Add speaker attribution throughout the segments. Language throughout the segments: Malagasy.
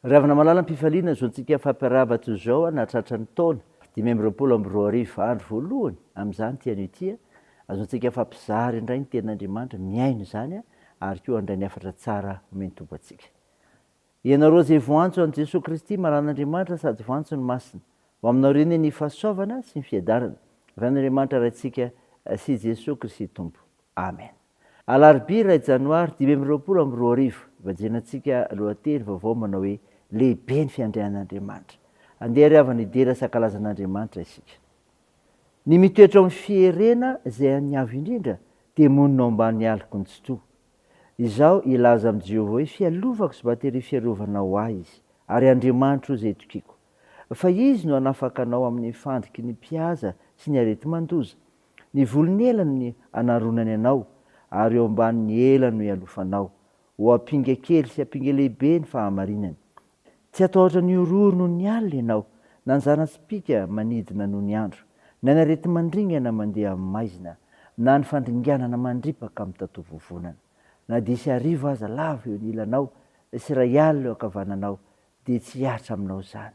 Speaker 1: Ry havana malala am-pifaliana zontsika fampiarahaba toy izao nahatratra ny taona 2025 andro voalohany amin'izany ity anio ity azontsika fampizara indray ny tenin'Andriamanitra mihaino izany ary koa handray ny hafatra tsara omen'ny Tompo antsika. Ianareo izay voantso an'i Jesoa Kristy maran'Andriamanitra sady voantso ny Masina, ho aminareo anie ny fahasoavana sy ny fiadanana avy amin'Andriamanitra Raintsika sy Jesoa Kristy Tompo. Amen. Alarobia iray janoary 2025, Ivajenantsika lohateny vaovao manao hoe Lehibe ny fiandrianan'Andriamanitra. Andeha ry havana hidera sy hankalaza an'Andriamanitra isika. Ny mitoetra ao amin'ny fierena izay an'ny Avo Indrindra dia monina ao ambany aloky ny Tsitoha. Izaho hilaza amin'i Jehovah hoe, Fialovako sy bateria fiarovana ho ahy Izy, ary Andriamanitro izay itokiako. Fa Izy no hanafaka anao amin'ny fandriky ny mpihaza sy ny areti-mandoza. Ny volon'ny elany no hanaronany anao, ary eo ambanin'ny elany no hialofanao. Ho ampinga kely sy ampinga lehibe ny fahamarinany. Tsy hatahotra ny horohoro noho ny alina ianao, na ny zana-tsipìka manidina noho ny andro, na ny areti-mandringana mandeha amin'ny maizina, na ny fandringanana mandripaka amin'ny tataovovonana. Na dia hisy arivo aza lavo eo anilanao sy iray alina eo ankavananao, dia tsy hihatra aminao izany.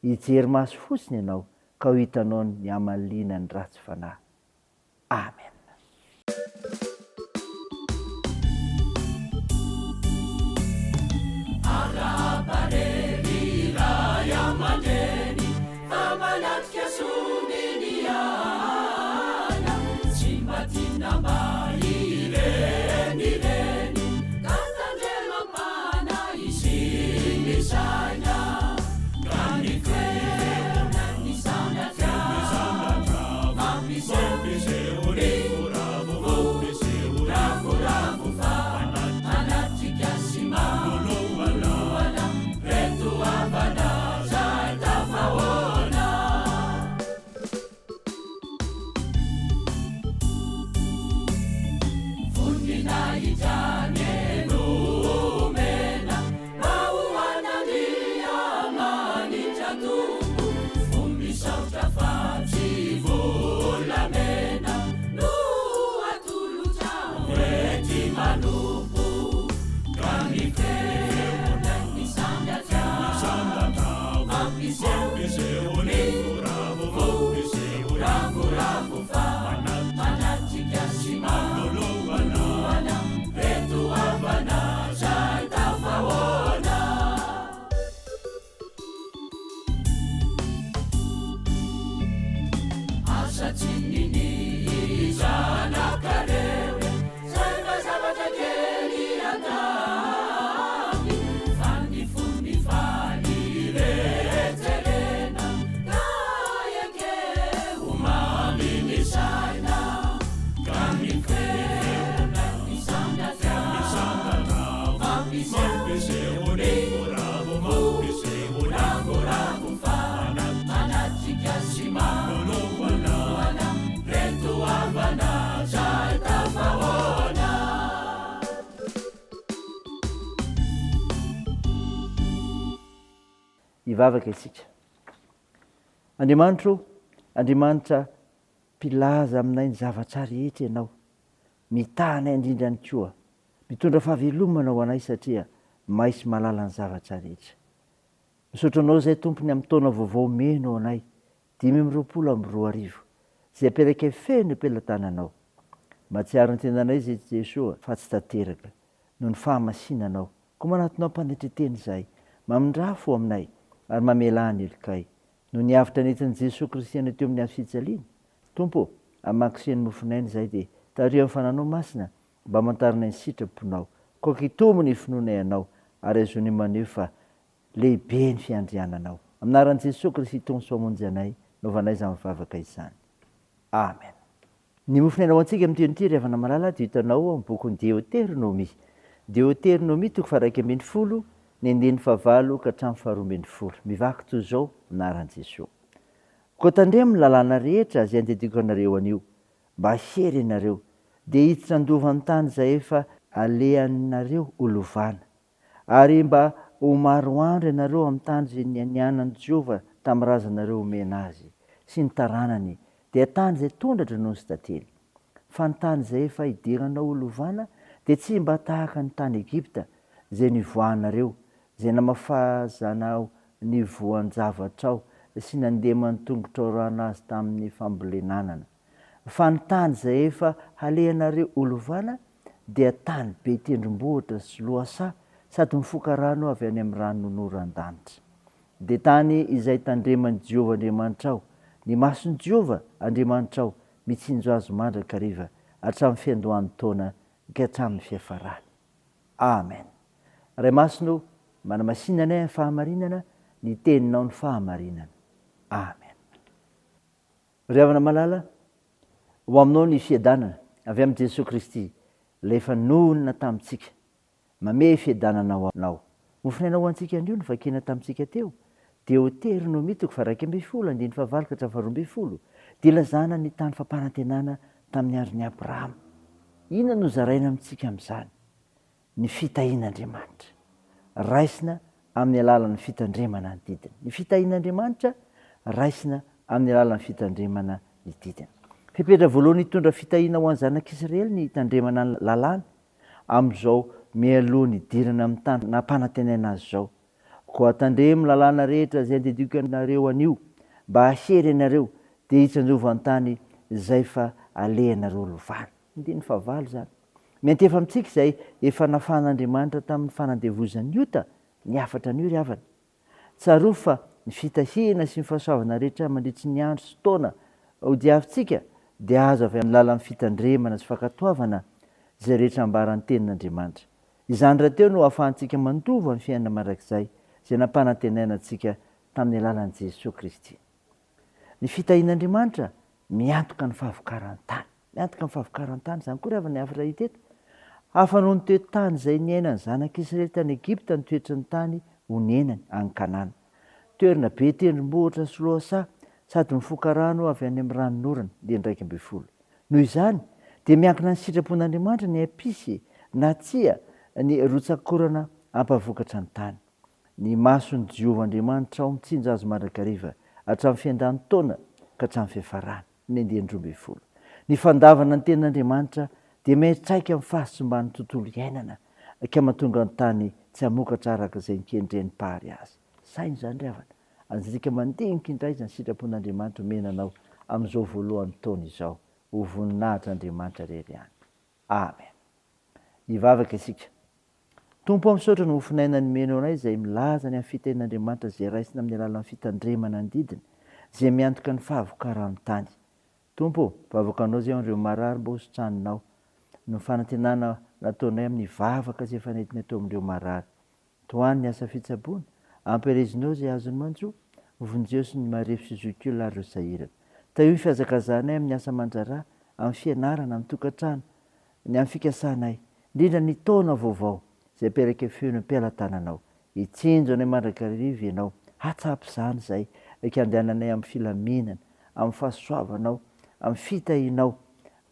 Speaker 1: Hijery maso fotsiny ianao ka ho hitanao ny hamaliana ny ratsy fanahy. Amen.
Speaker 2: Arahaba re ry ray aman-dreny fa manatrika sombiniana tsy mba tiana mba hirenireny ka tandremo am-panahy sy ny saina ka ny feona ny sandratra mampiseho ny ravoravo fa manatrika sy manoloana reto havana zay tafahoana. Voninahitra anie no omena mba ho an'Andriamanitra Tompo, fo misaotra fa tsy volamena no atolotra ho enti-manompo ka ny feon'ny sandratra mampiseho ny Ravoravo fa manatrika sy manoloana reto havana zay tafahoana. Asa tsy ninihy zanakareo e, zay mba zavatra kely ataony fa ny fo mifaly rejerena ka ekeo mamy ny saina ka ny feona misandratra mampiseho ny ravoravo fa manatrika sy manoloana reto havana zay tafahoana.
Speaker 1: Hivavaka isika. Andriamanitra o, Andriamanitra mpilaza aminay ny zavatra rehetra Ianao. Mitaha anay indrindra ihany koa. Mitondra fahavelomana ho anay satria mahay sy mahalala ny zavatra rehetra. Misaotra Anao izay Tompo ny amin'ny taona vaovao omenao anay, 2025, izay aperakay feno eo am-pelatananao. Mahatsiaro ny tenanay izay Jesoa fa tsy tanteraka noho ny fahamasinanao, koa manatona am-panetren-tena izahay, mamindrà fo aminay ary mamelà ny helokay, noho ny avotra nentin'i Jesoa Kristy anay teo amin'ny hazo fijaliana. Tompo ô, amakiseho ny mofon'aina izahay dia tariho amin'ny Fananao Masina mba hamantaranay ny sitraponao. Koa ankitombo ny finoanay Anao ary ahazoanay maneho fa lehibe ny fiandriananao. Amin'ny anaran'i Jesoa Kristy Tompo sy Mpamonjy anay, naovanay izany vavaka izany. Amen. Ny mofon'aina ho antsika amin'ity anio ity ry havana malala dia hitanao ao amin'ny bokin'ny Deoteronomia. Deoteronomia toko faha-11, ny andininy fahavalo ka hatramin'ny faharoa-ambin'ny-folo. Mivaky toy izao amin'ny anaran'i Jesoa. Koa tandremo ny lalàna rehetra izay andidiako anareo anio, mba hery ianareo, dia hiditra handova ny tany izay efa alehanareo ho lovana. Ary mba ho maro andro ianareo amin'ny tany izay nianianan'i Jehovah tamin'ny razanareo homena azy sy ny taranany, dia tany izay tondra-dronono sy tantely. Fa ny tany izay efa hidiranao ho lovana dia tsy mba tahaka ny tany Egypta izay nivoahanareo, izay namafazanao ny voan-javatrao sy nandeman'ny tongotrao rano azy tamin'ny fambolen'anana. Fa ny tany izay efa halehanareo ho lovana dia tany be tendrombohitra sy lohasaha sady mifoka rano avy any amin'ny ranonoran-danitra. Dia tany izay tandreman'i Jehovah Andriamanitrao, ny mason'i Jehovah Andriamanitrao mitsinjo azy mandrakariva hatramin'ny fiandohan'ny taona ka hatramin'ny fiafarany. Amen. Ray Masina o, manamasina anay amin'ny fahamarinana, ny Teninao ny fahamarinana. Amen. Ry havana malala, ho aminao ny fiadanana avy amin'i Jesoa Kristy, ilay efa nonina tamintsika. Mamehy fiadanana ho anao. Mofonaina ho antsika anio ny vakina tamintsika teo, Deoteronomia toko faha-11 andininy fahavalo ka hatramin'ny faharoambinifolo, dia ilazana ny tany fampanantenana tamin'ny andron'i Abrahama. Inona no zaraina amintsika amin'izany? Ny fitahian'Andriamanitra, raisina amin'ny alalan'ny fitandremana ny didiny. Ny fitahian'Andriamanitra, raisina amin'ny alalan'ny fitandremana ny didiny. Fepetra voalohany hitondra fitahiana ho an'ny zanak'Israely ny hitandremana ny lalàny, amin'izao mialoha ny hidirana amin'ny tany nampanantenaina azy izao. Koa tandremo ny lalàna rehetra izay andidiako anareo anio, mba hahery anareo, dia hitsanjova ny tany izay fa alehanareo lovana. Andininy fahavalo izany. Miantefa amintsika izay efa nafahan'Andriamanitra tamin'ny fanandevozan'ny ota ny hafatra anio ry havana. Tsarovy fa ny fitahiana sy ny fahasoavana rehetra mandritry ny andro sy taona hodiavintsika dia azo avy amin'ny lalan'ny fitandremana sy fankatoavana izay rehetra ambaran'ny Tenin'Andriamanitra. Izany rahateo no ahafahantsika mandova ny fiainana mandrakizay izay nampanantenaina antsika tamin'ny alalan'i Jesoa Kristy. Ny fitahian'Andriamanitra miantoka ny fahavokaran-tany. Miantoka ny fahavokaran-tany. Izany koa ry havana ny hafatra hita eto. Hafa noho ny toe-tany izay niainan'ny zanak'Israely tany Egypta ny toetry ny tany honenany any Kanana. Toerana be tendrombohitra sy lohasaha sady mifoka rano avy any amin'ny ranonorana, dia 11. Noho izany, dia miankina ny sitrapon'Andriamanitra ny hampisy na tsia ny rotsak'orana hampavokatra ny tany. Ny mason'i Jehovah Andriamanitrao mitsinjo azy mandrakariva, hatramin'ny fiandan'ny taona ka hatramin'ny fiafarany. Ny andiany 12. Ny fandavana ny Tenin'Andriamanitra dia miantraika amin'ny fahasimban'ny tontolo iainana, ka mahatonga ny tany tsy hamokatra araka izay nikendren'ny Mpahary azy. Saino izany ry havana. Anjarantsika mandinika indray izany sitrapon'Andriamanitra omena anao amin'izao voalohan'ny taona izao. Ho voninahitr'Andriamanitra irery ihany. Amen. Hivavaka isika. Tompo ô misaotra ny mofonaina nomenao anay izay milaza ny amin'ny fitenin'Andriamanitra izay raisina amin'ny alalan'ny fitandremana ny didiny, izay miantoka ny fahavokaran'ny tany. Tompo ô, vavaka anao izay ho an'ireo marary mba hositraninao, noho ny fanantenana nataonay amin'ny vavaka izay efa nentinay teo amin'ireo marary. Tohano ny asa fitsaboana, ampielezinao izay azony manjo, vonjeo sy ny marefo sy zokiolona ary ireo sahirana. Tahio ny fihazakazahanay amin'ny asa aman-draharaha, amin'ny fianarana, amin'ny tokantrano, ny amin'ny fikasanay, indrindra ny taona vaovao izay aperaka feno am-pelatananao. Hitsinjo anay mandrakariva Ianao, hatsapa izany izay ka andehananay amin'ny filaminana, amin'ny fahasoavanao, amin'ny fitahianao,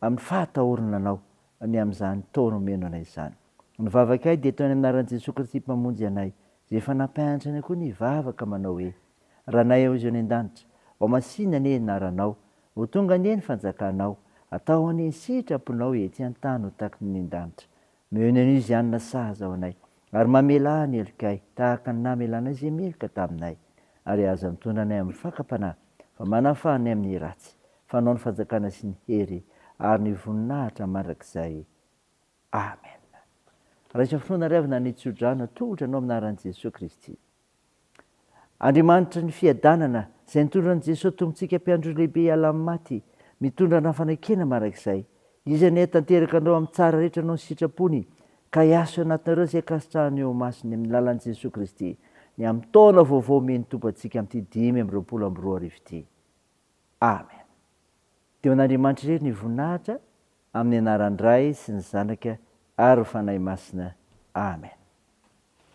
Speaker 1: amin'ny fahatahorana Anao ny amin'izany taona omeno anay izany. Ny vavakay dia atao any amin'ny anaran'i Jesoa Kristy Mpamonjy anay, izay efa nampianatra anay koa ny hivavaka manao hoe, Ranay ao izay any an-danitra, ho masina anie ny anaranao, ho tonga anie ny fanjakanao, atao anie ny sitraponao ety an-tany ho tahaky ny any an-danitra. Omeo anio izay hanina sahaza ho anay, ary mamelà ny helokay, tahaka ny namelanay izay meloka taminay. Ary aza mitondra anay amin'ny fakam-panahy, fa manafaha anay amin'ny ratsy, fa Anao ny fanjakana sy ny hery ary ny voninahitra mandrakizay. Amen. Raiso finoana ry havana ny tsodrano atolotra anao amin'ny anaran'i Jesoa Kristy. Andriamanitry ny fiadanana, izay nitondra an'i Jesoa Tompontsika Mpiandry lehibe hiala amin'ny maty, mitondra anao fanekena mandrakizay. Izy anie hahatanteraka anao amin'ny tsara rehetra noho ny sitrapony, ka hiasa ao anatinareo izay ankasitrahany eo imasony amin'ny lalan'i Jesoa Kristy, ny amin'ny taona vaovao omen'ny Tompo antsika amin'ity 2025 ity. Amen. Dia ho an'Andriamanitra irery ny voninahitra, amin'ny anaran'ny Ray sy ny Zanaka ary ny Fanahy Masina. Amen.